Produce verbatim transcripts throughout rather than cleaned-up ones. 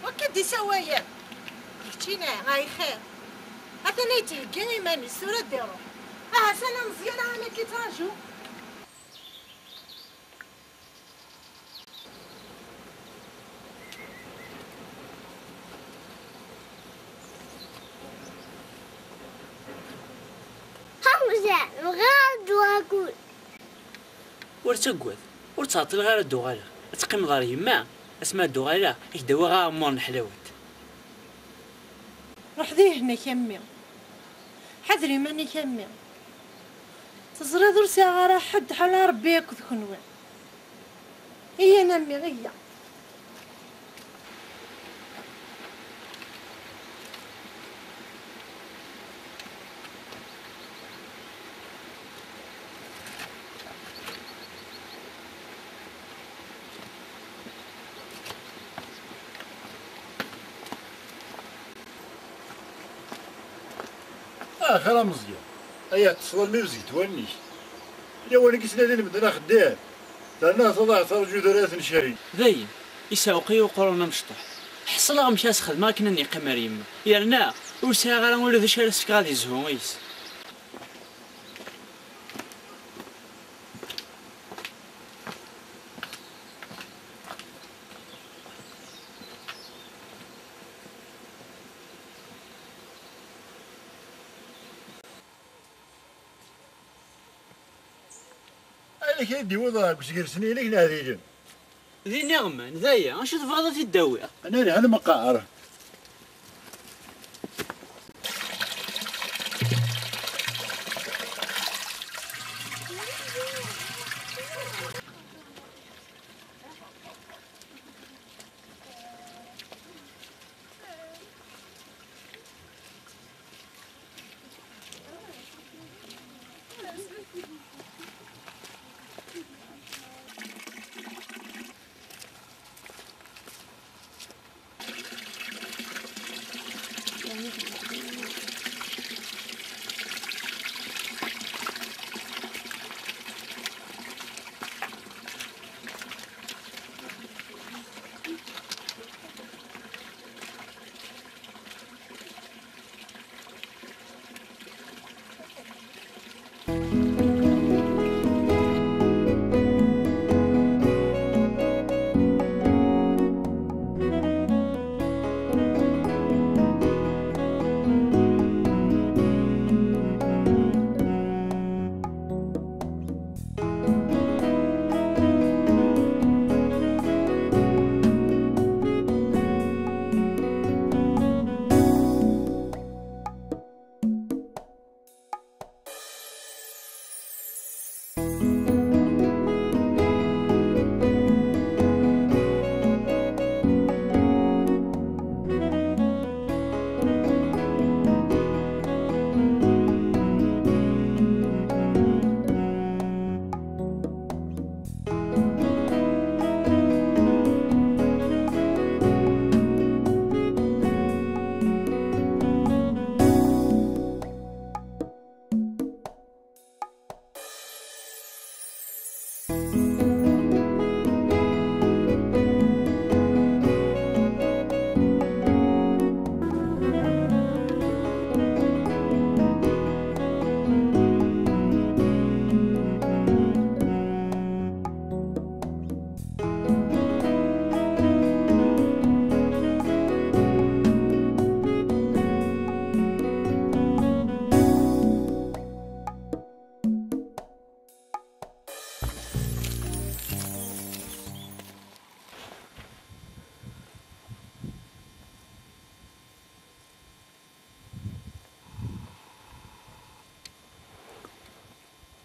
Wakka d-isawalen. Keččini, ay xir. Atan yettheggi iman-is, tura ad d-iruḥ. Aha, sana Meẓyan, amek yettraǧu? Ḥamza, bɣiɣ ad d-uɣaleɣ. Ur ttaggad, ur ttɛeṭṭileɣ ara ad d-uɣaleɣ. Ad teqqimeḍ ɣer yemma, asmi ad d-uɣaleɣ, ad k-d-awiɣ aɛemmur n ḥlawat. Ruḥ dihin-ik a mmi. Ḥader iman-ik a mmi. Teẓriḍ ur sɛiɣ ara ḥedd ḥala Ṛebbi akked kenwi. Iyya a mmi, iyya. Axir a Meẓyan, ay teṭṭseḍ almi wezgent wallen-ik. Lawan-agi ttnadin medden axeddim, terna taḍaɛt terǧu tura ad ten-cari. Dayen, isewweq-iyi uqrun amecṭuḥ. Ḥṣleɣ amek ara s-xedmeɣ akken ad n-iqqim ar yemma. Yerna ur sɛiɣ ara ula d acu ara s-fkeɣ ad yezhu yis. Ayen akka i d-iwweḍ deg usegres-nni inek n Ɛdilen. D iniɣman, d aya. Acu tebɣiḍ ad t-id-awiɣ? Ana lhan meqqar.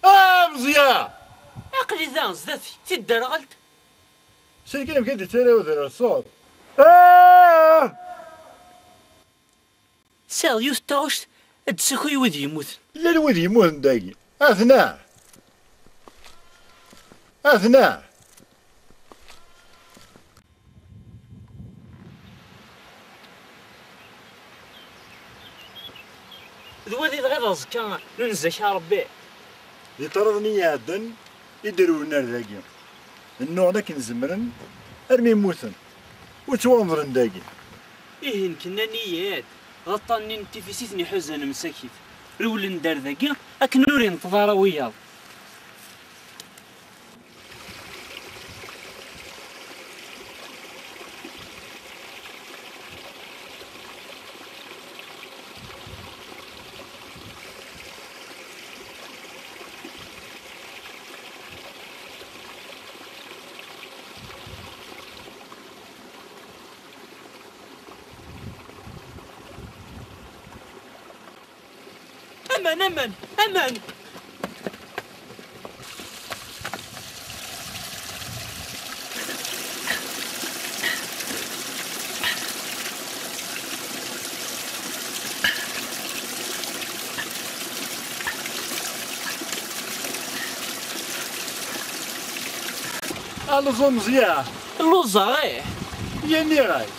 Ah, Meẓyan! Aql-i da, zdat-k, tidderɣelt. Sel kan amek i d-yettara udrar ṣṣut. Ah! Tesɛiḍ yiwet n taɣect ad d-tessaki wid yemmuten. Llan wid yemmuten dagi. Atna! Atna! D wid i dɣa d aẓekka n unezak a Ṛebbi. Di ṭṭrad-nni iɛeddan i d-rewlen ar dagi. Nnuɣen akken zemren armi mmuten. Ur ttwanḍren dagi. Ihi nekk, nnan-iyi-d d aṭṭan-nni n tifis i ten-iḥuzan msakit. Rewlen-d ar dagi akken ur inṭeḍ ara wiyaḍ. Aman, aman, aman! Alluẓ umeẓyaɣ. Lluẓeɣ, ih. Yenniɣ-ak,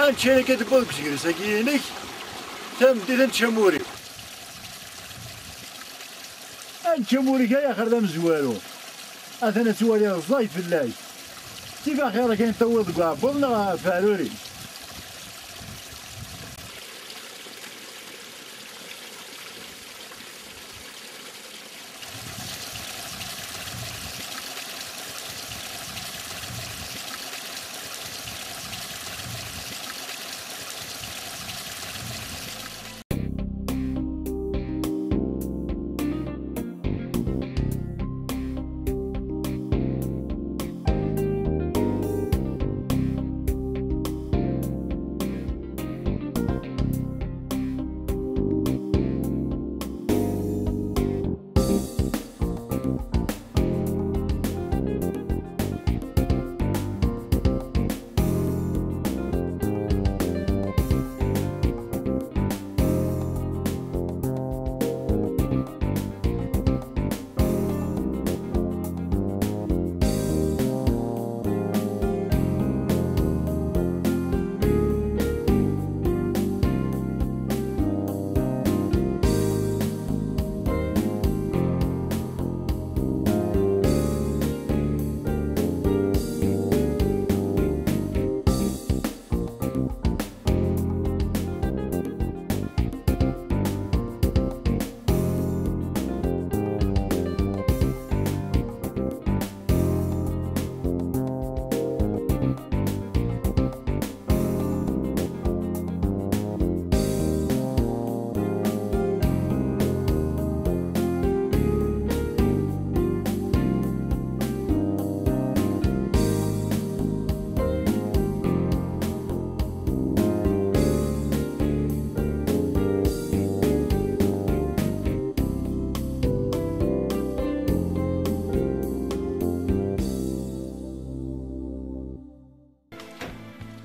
anččay akka tewweḍ deg usegres-agi-inek, tameddit ad nečč amur-iw. Ad nečč amur-ik ay axir d amezwaru. Atan ad twaliḍ ẓẓay fell-ak. Tif axir akken tawiḍ deg uɛebbuḍ neɣ ɣef uɛrur-ik.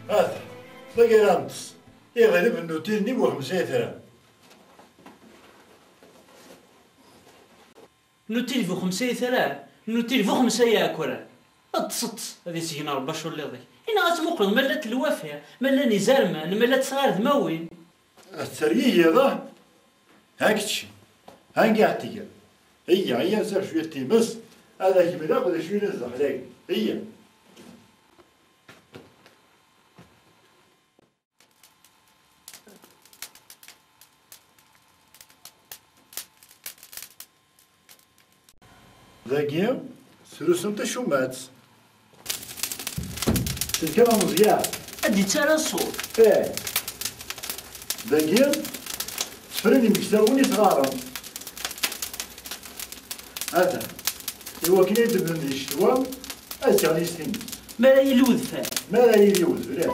Ata, tagara n tes, iɣleb n util-nni bu xemsa itran. Nutil bu xemsa itran, nutil bu xemsa iɛekren. Ṭṭes, ṭṭes, ad isegna Rebbi aculliḍ-ik. Ini-as ad tmuqleḍ ma llant lwafiɛ, ma llan izerman, ma llant tɣardmawin. Ad teryigiḍ, ah? Ha kečč, ha ngiɣ tga. Iyya, iyya, nsiɣ cwiṭ times, ad ak-mleɣ d acu yellan zdaxel-agi. Iyya. Dagi, srusen tacumat. Tedka ameẓyan. Ad d-ittarra ṣṣut. Eh. Dagi, ttefren imeksawen isɣaren. Ata, i wakken ad d-bdun di ccetwa, ad tt-yeɣli s times. Mi ara yili udfel. Mi ara yili udfel, eh.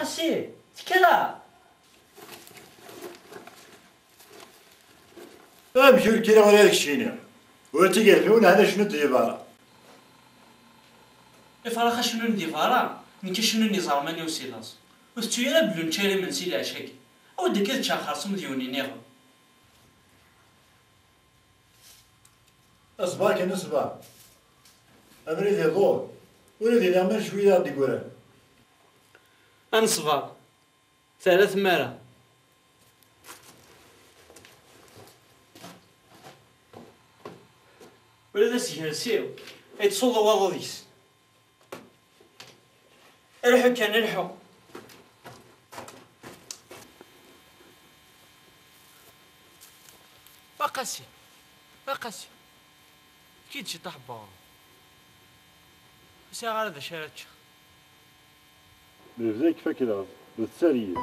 Si, tekra! Amek ur kkireɣ ara deg ccini? Ur tteg rfiwen, hana cnu-d di berra. Ifrax acnun di berra, nekk acnun iẓerman-iw si laẓ. Ur tettu ara bellu nečča ara imensi leɛca-agi. Awi-d akka ad ččeɣ xerṣum d yiwen nniḍen. Aṣbar kan aṣbar. Abrid iḍul. Ula d iniɣman cwi d aɣ-d-ggran. Aneṣbar. Terra tmara. Ula d asegres-iw ay d-suḍ waḍu deg-s. Lḥu kan, lḥu. A Qasi, a Qasi, efk-iyi-d ciṭṭaḥ n weɣrum. Ur sɛiɣ ara d acu ara ččeɣ. Lebda yekfa-k laẓ, d ttariyet.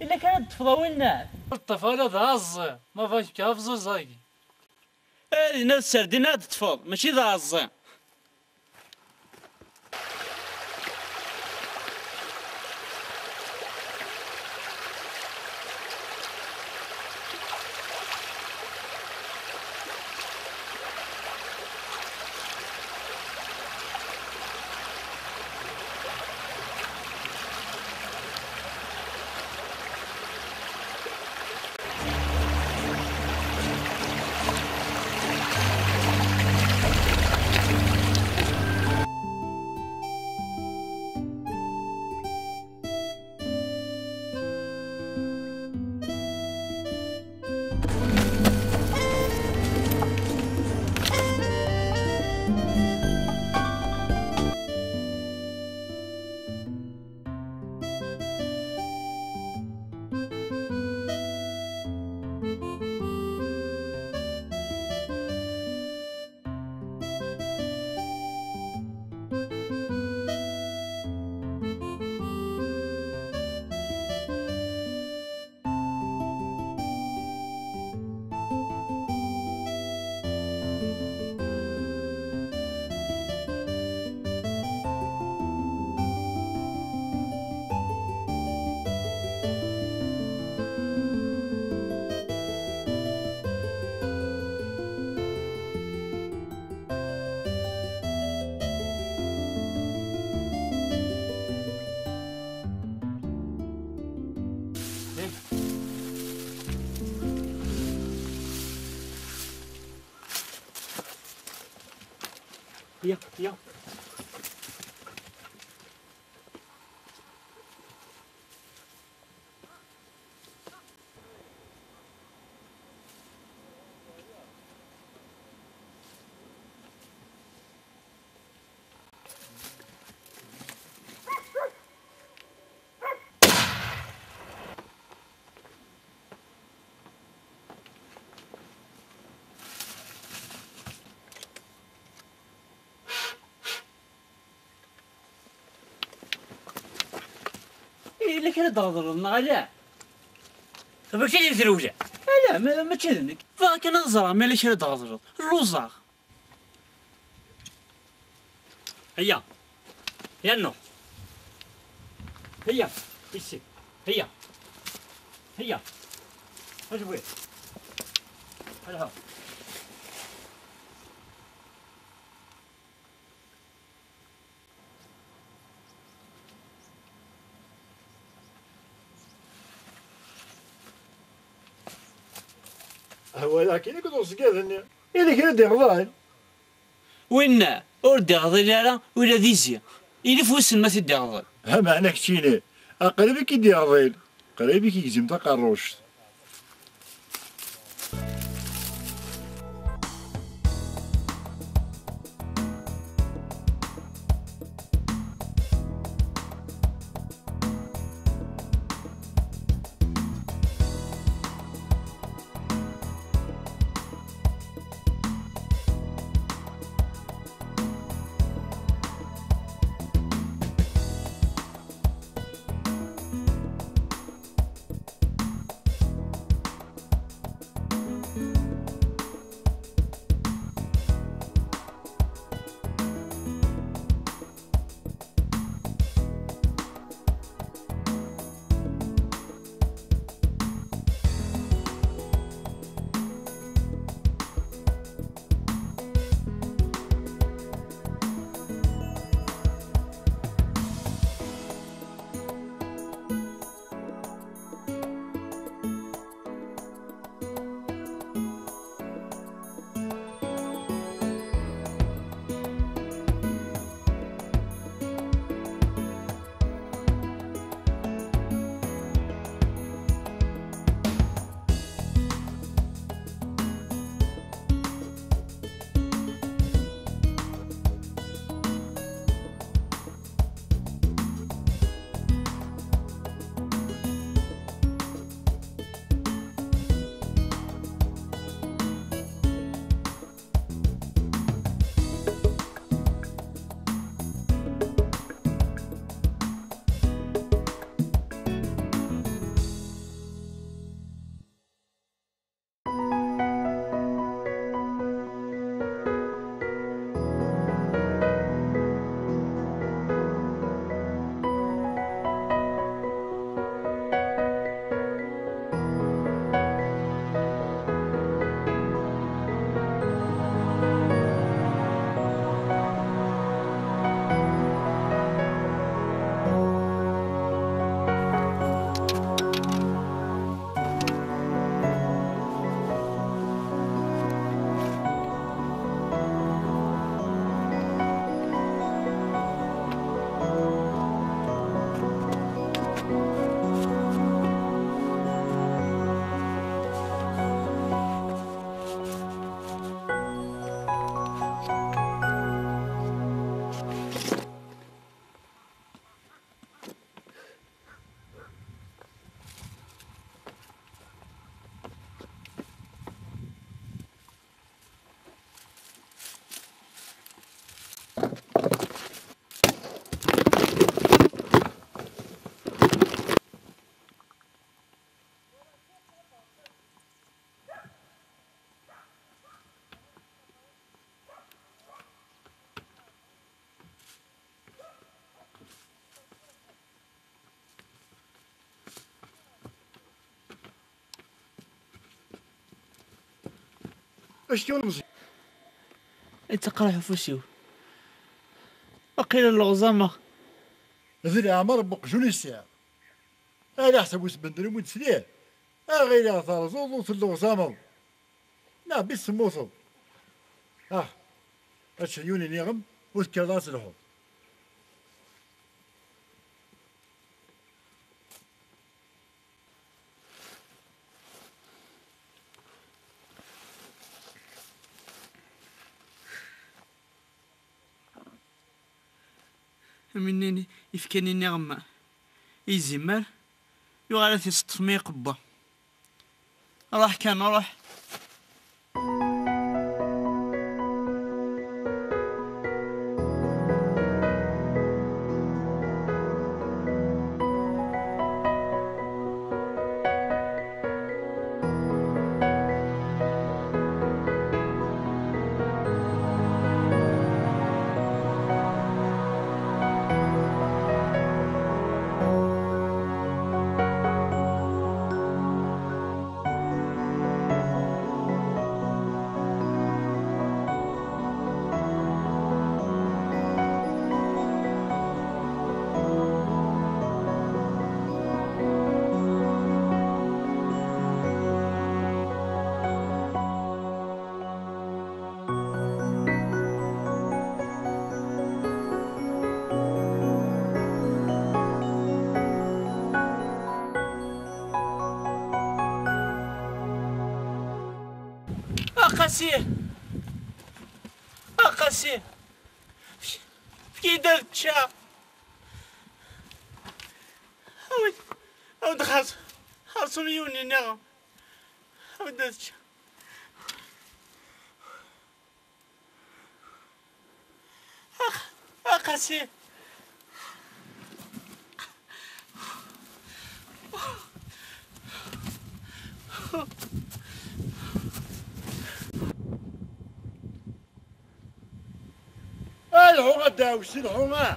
Illa kan ad ṭṭfeḍ awal-nneɣ. Ur ṭṭef ara d aɛeẓẓi, ma bɣa kefkeɣ afẓuẓ-agi. Eh, dinna d serdin ad ṭṭfeḍ, mačči d aɛeẓẓi. Ya, ya. Yella kra d-ɣeḍleḍ neɣ ala? Mačči d trewla. Ala, ma-, mačči d nekk. Bɣiɣ kan ad ẓreɣ ma yella kra d-ɣeḍleḍ. Lluẓeɣ. Heya. Yannu. Heya. Ici. Heya. Heya. Ajwi. Hello. Walaɣ kan akked uẓeggad-nni. Yella kra d-iɣḍan? Winna ur d-iɣḍil ara ula d izi. Ilif wissen ma t-id-iɣḍel. Ha meɛna keččini, aqrib i k-id-iɣḍil, qrib i k-igzim taqerruct. Acku ur meẓẓi. Ittaqraḥ ufus-iw. Waqila lleɣẓameɣ. D leɛmer n uqjun i sɛiɣ. Ala ḥsab usbender umi d-tesliḍ. Aɣ ila terẓuḍ ur telluɣẓameḍ. Neɣ bis temmuteḍ. Ah, ad tceyyun iniɣem ur tekkireḍ ad telḥuḍ. Am winna ifkan iniɣem i izimer, yuɣal ad t-iseṭṭef mi iqewwa. Ruḥ kan, ruḥ. Qasi! A Qasi! Efk-iyi-d ad ččeɣ! Awi-d, awi-d xerṣ-, xerṣum yiwen nniḍen. Awi-d ad ččeɣ. Ax-, a Qasi! A lḥu a ddeɛwessu, lḥu, ah!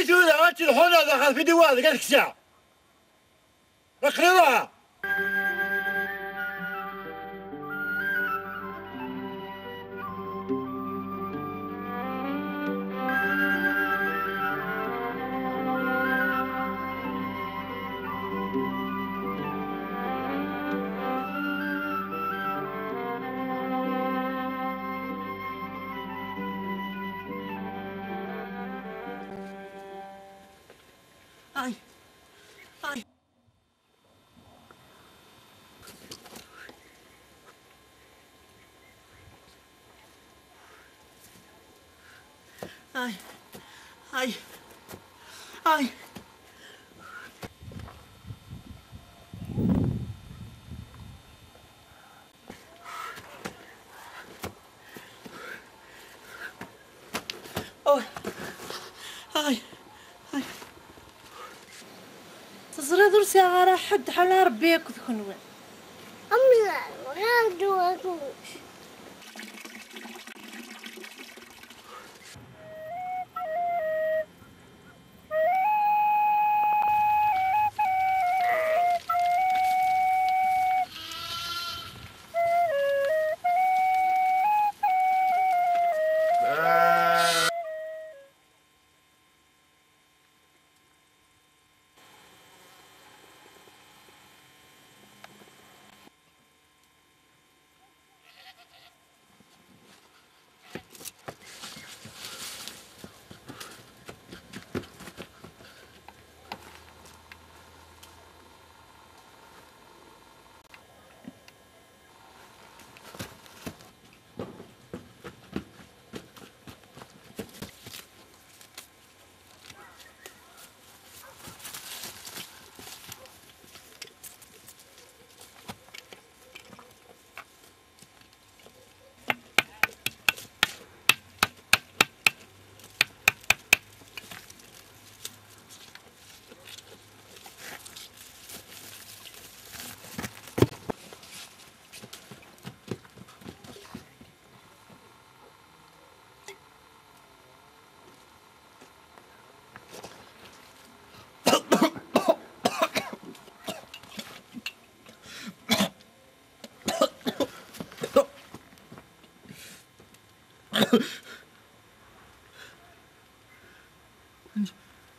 I tura ad telḥu neɣ d axerfi d-iwaɣ deg ad kseɣ? Aql-i ruḥeɣ. Ay. Ay. Ay. Ay. Ay. Oh. Ay. Ay. Teẓriḍ ur sɛiɣ ara ḥedd ḥala Ṛebbi akked kenwi. Amdan, ɣer ddwa kullec.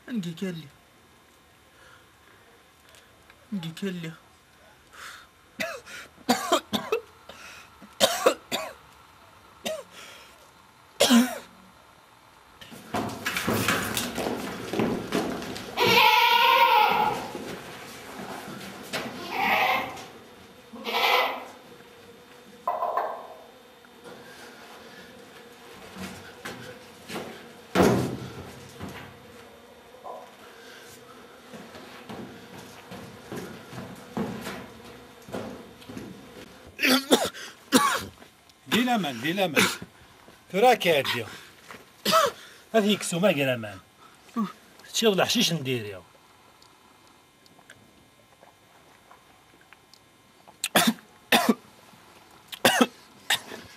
Anga akka lliɣ? Anga akka lliɣ? Di laman, di laman. Tura ad k-iɛeddi. Ad yekkes umagraman. Teččiḍ leḥcic n diri.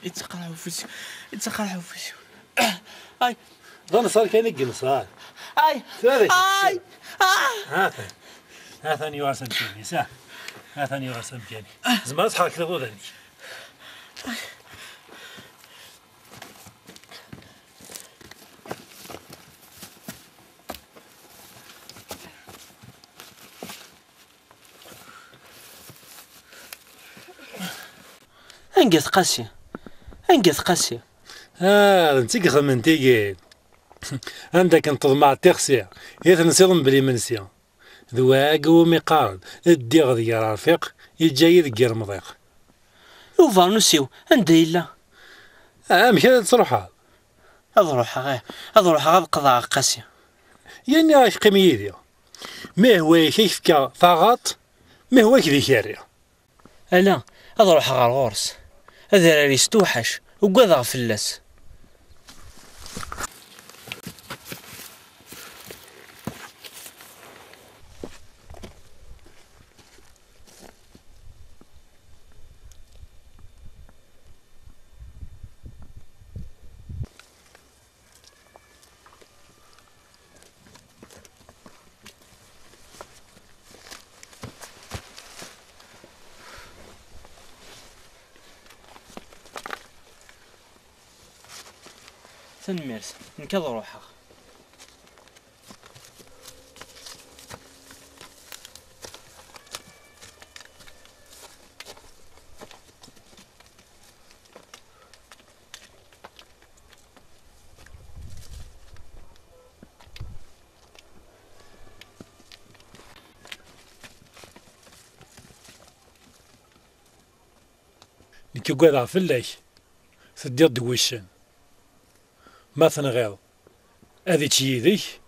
Yettqerḥ ufus-iw, yettqerḥ ufus-iw. Ay. D anṣar kan i yenṣar. Ay. Tura d acu? Ay. Ah. Atan. Atan yuɣal s amkan-is, ah. Atan yuɣal s amkan-is. Tzemreḍ ad tḥerkeḍ iḍudan-ik. Anga-t Qasi? Anga-t Qasi? Ah, d netta i ixedmen tigi. Anda akken teḍmeɛ tixsi, i tensiḍ mebla imensi. D wagi umi qqaren, ddiɣ d yir arfiq, yeǧǧa-yi deg yir mḍiq. I ubeṛnus-iw, anda yella? Ah, amek ara d-truḥeḍ? Ad ruḥeɣ, eh, ad ruḥeɣ ad qeḍɛeɣ Qasi. Yenna-ak qqim yid-i. Ma ihwa-yak ad k-fkeɣ taɣaṭ, ma ihwa-k d ikerri. Ala, ad ruḥeɣ ɣer ɣur-s. Adrar yestewḥac, ugadeɣ fell-as. Tanemmirt, nekk ad ruḥeɣ. Nekk ugadeɣ fell-ak, teddiḍ deg wuccen. Ma tenɣiḍ, ad ičč yid-k,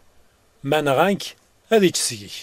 ma nɣan-k, ad ičč seg-k.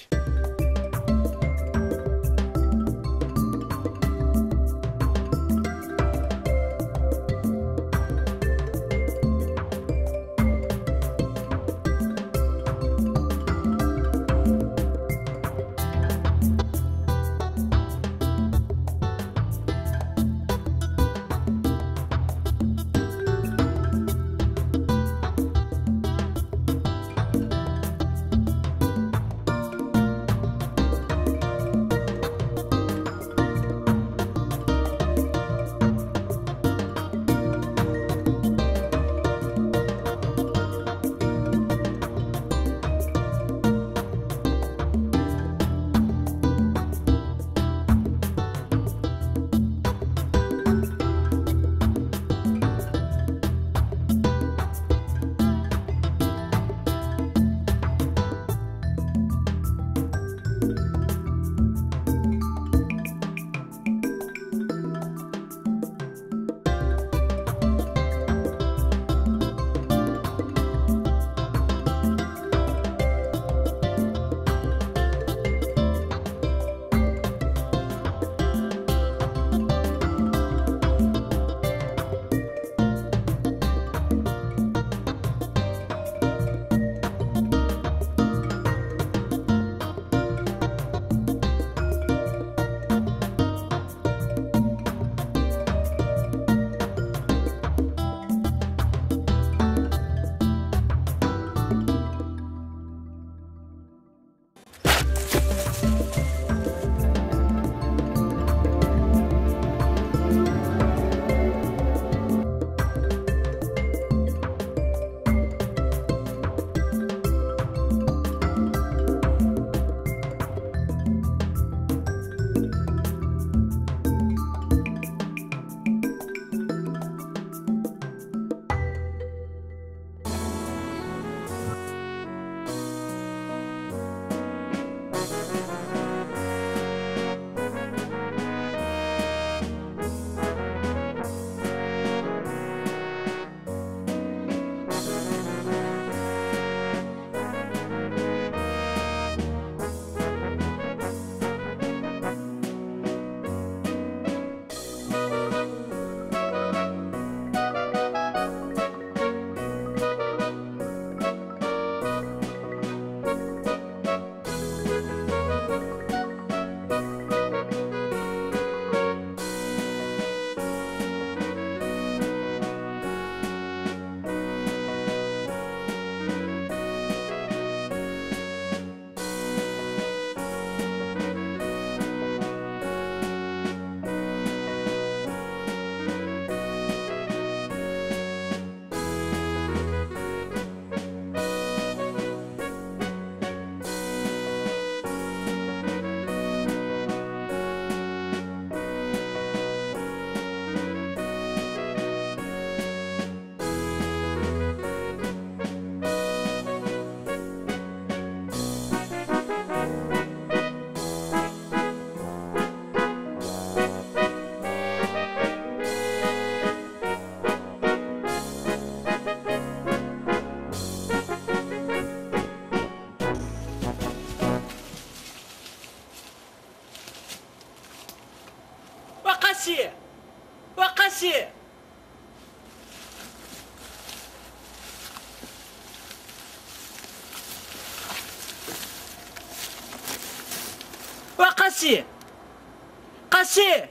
Waqasi! Waqasi! Waqasi! Qasi!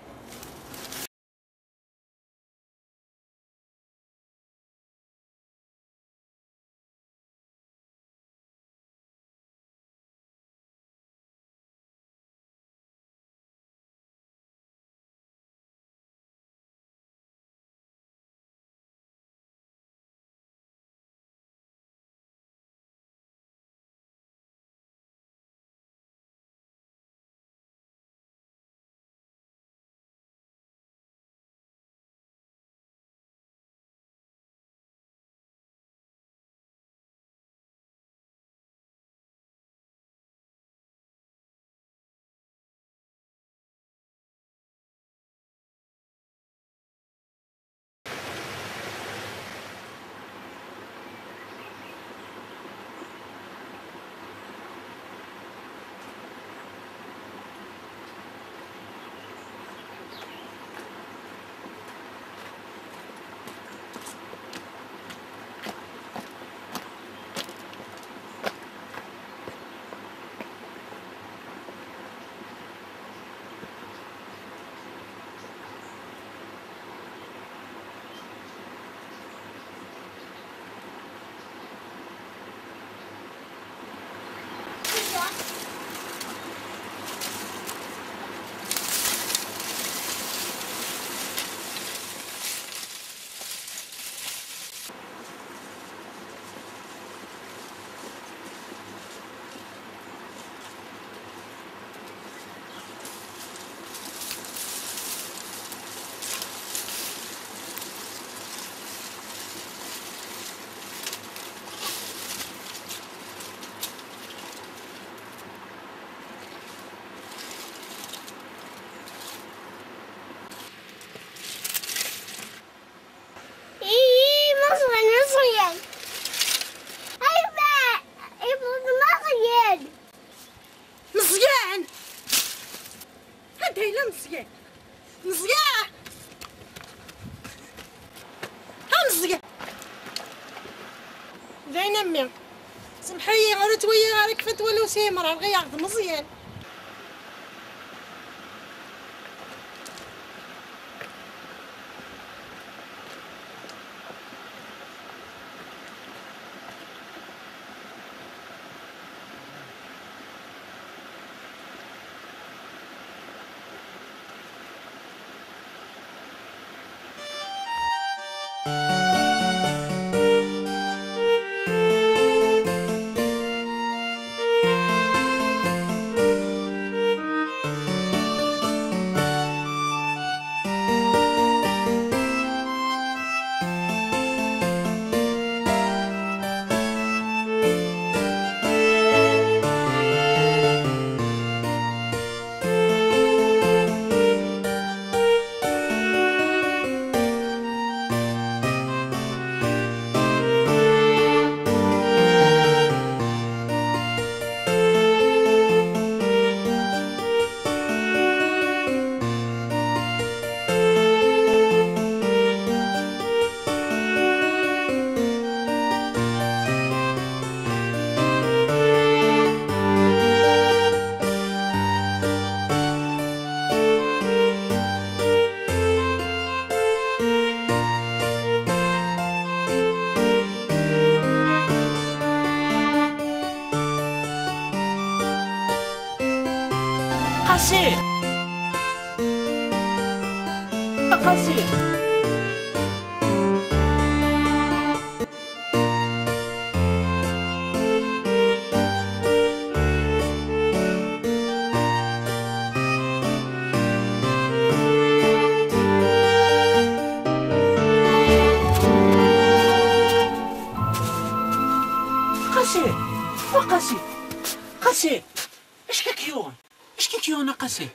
Iyi, Meẓyan, Meẓyan. Aywa, iwweḍ Meẓyan. Meẓyan! Anda yella Meẓyan? Meẓyan! A Meẓyan! Dayen a mmi. Semḥ-iyi, ur ttwaliɣ ara kfant wala usi imrar, ɣiyaɣ d Meẓyan. Qasi! A Qasi! Qasi! A Qasi! Qasi! Acu k-yuɣen? Acu k-yuɣen a Qasi?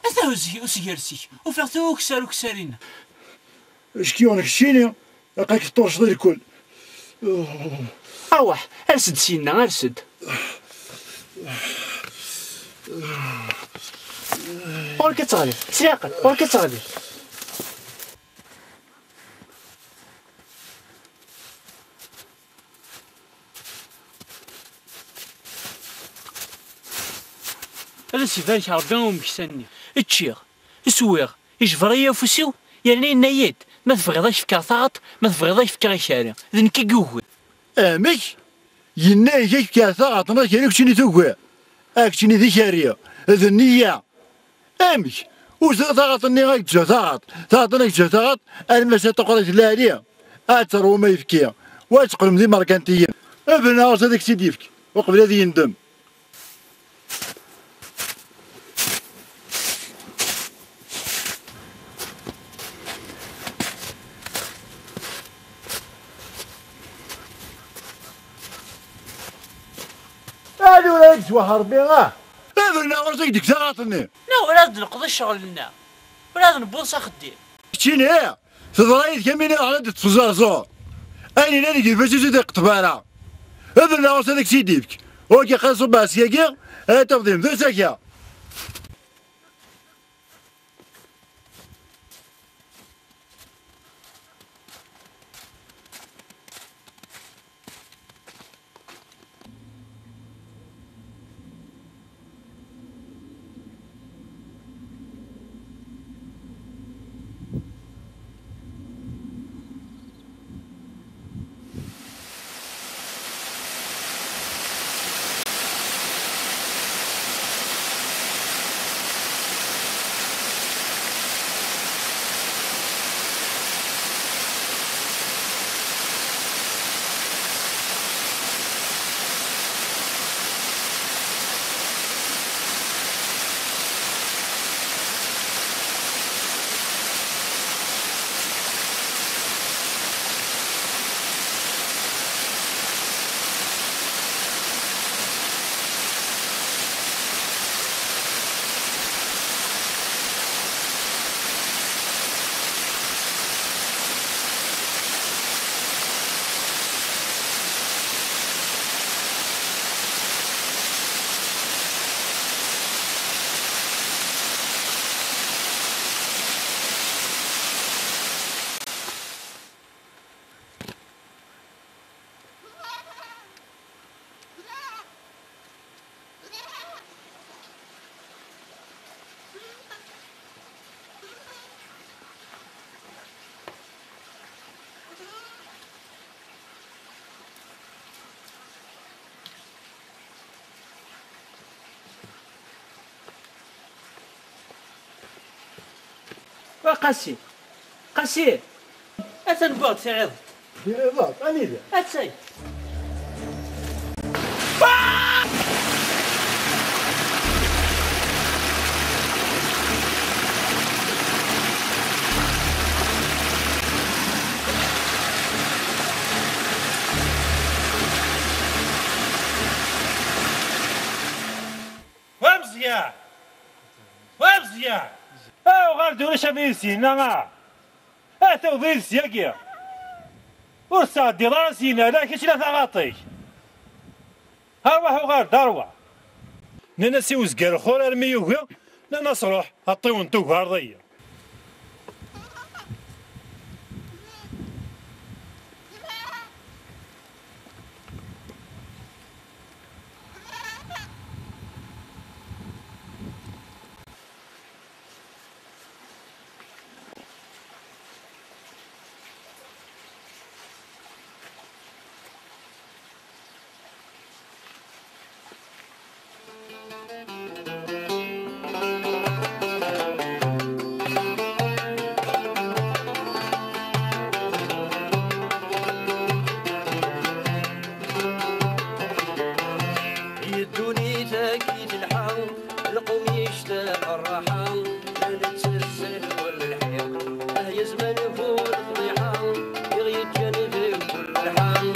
Ata uzi-, usger-ik, ufiɣ-t ukessar ukessar-inna. Acu k-yuɣen keččini? Aql-ak teṭṭurceḍ i lkul. Awaḥ, ers-d syenna, ers-d. Ɣur-k ad teɣliḍ, s leɛqel, ɣur-k ad teɣliḍ. Ad as-ibarek Ṛebbi i umeksa-nni. Ččiɣ, swiɣ, ijber-iyi afus-iw, yerna yenna-yi-d, ma tebɣiḍ ad k-fkeɣ taɣaṭ, ma tebɣiḍ ad k-fkeɣ akari. D nekk i yugi. Amek? Yenna-yak ad k-fkeɣ taɣaṭ neɣ akari, keččini tugiḍ? A keččini d ikari, d nniya. Amek? Ur ẓriɣ taɣaṭ-nni ad k-ǧǧeɣ taɣaṭ, taɣaṭ-nni ad k-ǧǧeɣ taɣaṭ, arma s ṭuqra-k lɛali, ad teṛwum ayefki, u ad teqqlem d imerkantiyen. Bna ɣas ad ak-tt-id-yefk, uqbel ad yendem. Alu ara yeswaḥ Ṛebbi, ah! Bna ɣas ad k-d-yefk taɣaṭ-nni. Neɣ ur ad neqḍi ccɣel-nneɣ, ur ad newweḍ s axeddim. Keččini, teḍra yid-k am win iruḥen ad d-teṭṭef zerzuṛ. Ayen yellan deg ifassen-is ur t-iqeṭṭef ara. Bna ɣas ad ak-tt-id-yefk. Wagi qqar ṣubbeɛ seg-agi, ad tafeḍ yemdel s akka. Wa Qasi. Qasi. Atan wwiɣ-d tiɣiḍet. Tiɣiḍet? Anida? Atay. Wa Meẓyan! Wa Meẓyan! Aw, ɣer-d ulac abrid syenna, ah! Ata ubrid syagi! Ur tettɛeddiḍ ara syenna, la kečč la taɣaṭ-ik! Arwaḥ uɣal-d, arwaḥ! Nnan-as i uzger xur armi yugi, nnan-as ruḥ, a ṭṭiwen tugareḍ-iyi! Di ddunit-agi telḥa, lqum yectaq rraḥa, la nettezzel ur nelḥiq. Ah ya zman bu lefḍiḥa, i ɣ-yeǧǧan deg kul lḥal,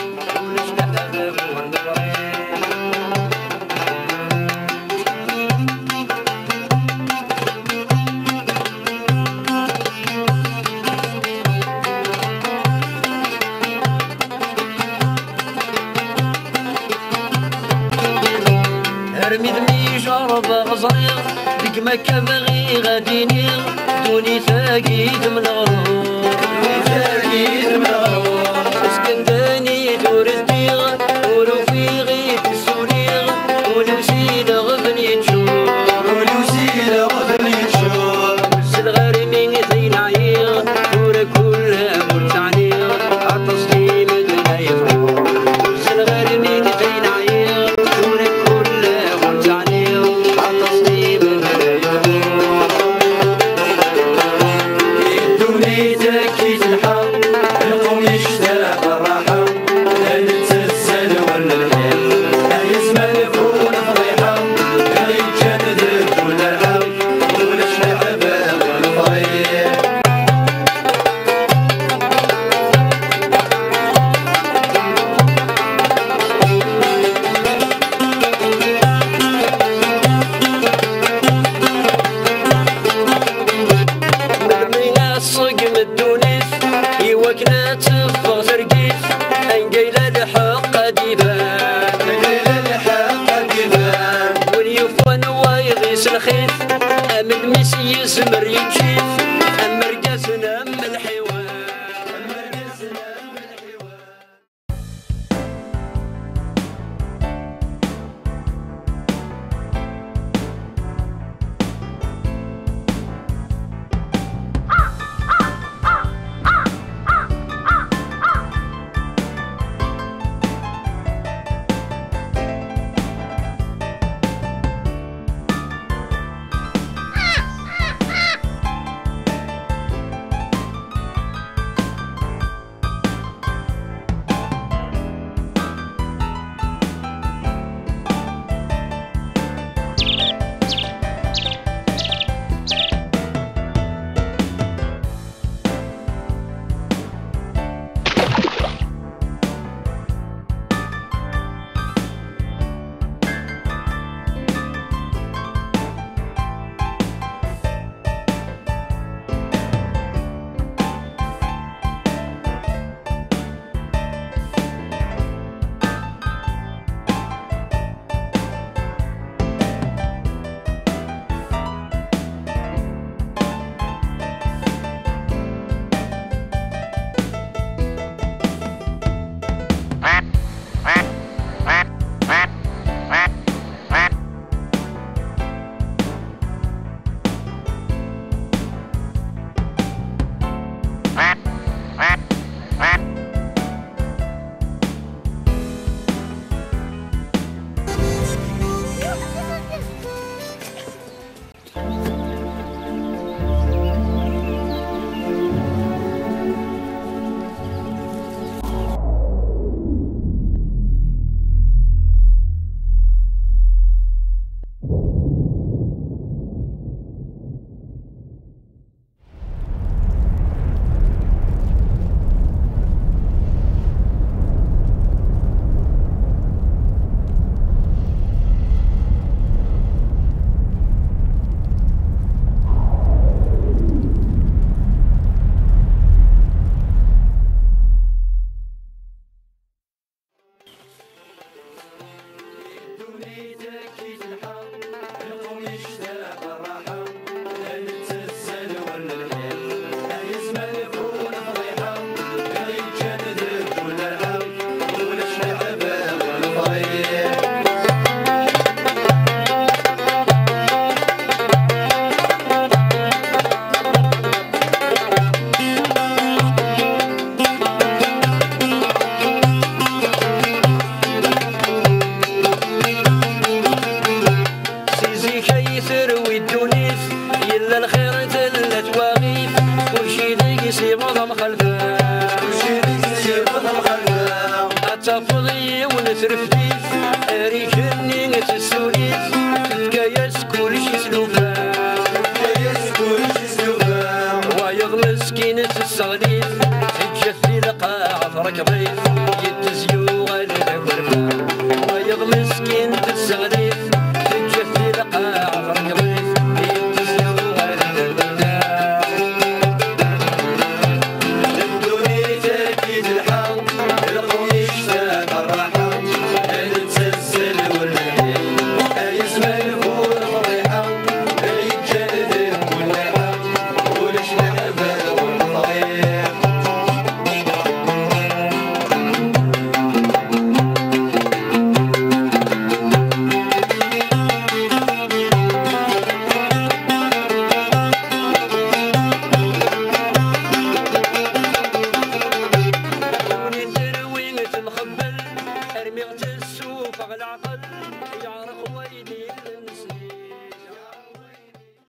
ulac leḥbab ur neḍri. Armi d mi jerbeɣ ẓriɣ, deg makka bɣiɣ ad iniɣ, ddunit-agi d mneɣrur. Ddunit-agi d mneɣrur. Skendanit ur ddiɣ, ur ufiɣ i d-ssuniɣ, ul-iw si leɣben yeččur. Akken ad teffeɣ targit, anga yella lḥeqq ad iban. Anga yella lḥeqq ad iban. Win yufan wayeḍ-is lxif, am lmis yezmer yeǧǧif, am argaz n am lḥiwan. Si zik ay terwi ddunit, yella lxir, tella twaɣit, kulci deg-s iwweḍ amxalfa. Kulci deg-s iwweḍ amxalfa. Ad tafeḍ yiwen trefdit, ar igenni tessulif, tefka-yas kullec i tlufa. Tefka-yas kullec i tlufa. Wayeḍ meskin tesseɣli-t, teǧǧa-t di lqaɛa trekḍ-it.